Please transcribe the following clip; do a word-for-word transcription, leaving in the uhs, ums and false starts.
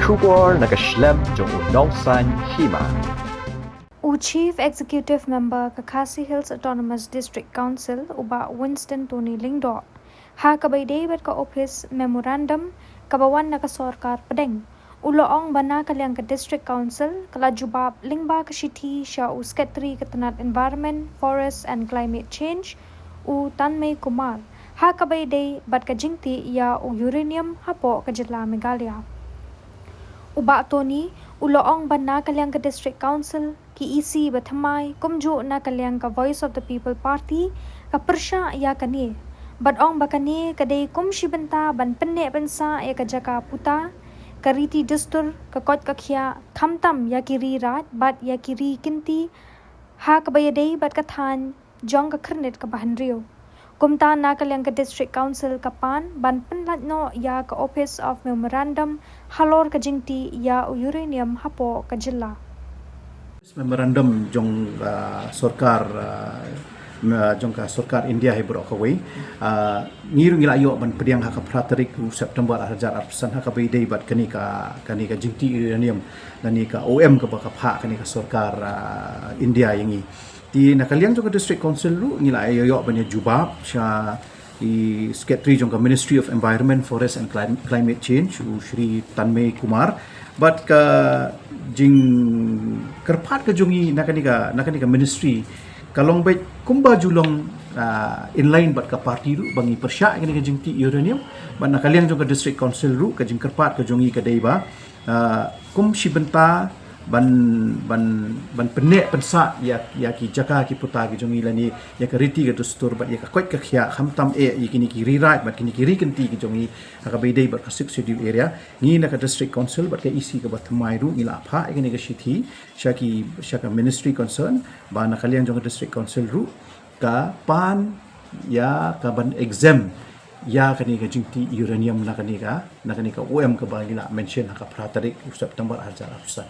Khubor na ka shlem jong u nongsaiñ hima. U Chief Executive Member ka Khasi Hills Autonomous District Council, u Bah Winston Tony Lyngdoh, ha kaba ïadei bad ka ophis memorandum kaba wan na ka sorkar pdeng, u la ong ba na ka liang ka District Council ka la jubab lyngba ka shithi sha u Secretary ka tnat Environment, Forest and Climate Change, u Tanmay Kumar, ha kaba ïadei bad ka jingtih ïa u uranium hapoh ka jylla Meghalaya. U Bah Tony u la ong ba na ka liang ka District Council, ki E C ba thymmai, kumjuh na ka liang ka Voice of the People Party, ka pyrshah ïa kane, bad ong ba kane ka dei kum shi bynta ban pynneh pynsah ïa ka jaka puta, ka riti dustur, ka koit ka khiah, khamtam ïa ki ri raid bad ïa ki ri kynti ha kaba ïadei bad ka thaiñ jong ka khyrnit kaba hynriew. Kumta na ka liang ka District Council ka pan ban pynlait noh ïa ka Office of Memorandum halor ka jingtih ïa u uranium hapoh ka jylla. Memorandum jong, ah, sorkar, ah, ma-, jong ka sorkar India hi baroh kawei. Ah, ngi ruh ngi la ïoh ban pdiang ha ka phra tarik u September ar hajar arphew san ha kaba ïadei bad kane ka, kane ka jingtih uranium, kane ka O M kaba ka phah kane ka sorkar, ah, India ïa ngi. Te na ka liang jong ka District Council ruh ngi la ïoh ban ïa jubab sha i Secretary jong ka Ministry of Environment, Forest and Clim-, Climate Change, u Shri Tanmay Kumar. Bad ka jingkyrpad ka jong i na kane ka, na kane ka ministry ka long beit kumba ju long, ah, in line bad ka party ruh ba ngi pyrshah kane ka jingtih uranium. Bad na ka liang jong ka District Council ruh ka jingkyrpad ka jong i ka dei ba, ah, kum shi bynta ban, ban, ban pynneh pynsah ïa, ïa ki jaka ki puta ki jong i lane ïa ka riti ka dustur bad ïa ka koit ka khiah, khamtam eh ïa kine ki ri raid bad kine ki ri kynti ki jong i ha kaba ïadei bad ka Sixth Schedule area. Ngi na ka District Council bad ka E C kaba thymmai ruh ngi la phah ïa kane ka shithi sha ki, sha ka ministry concern ba na ka liang jong ka District Council ruh ka pan ïa ka ban exempt ïa kane ka jingtih uranium na kane ka, na kane ka O M kaba ngi la mention ha ka phra tarik u September ar hajar arphew san.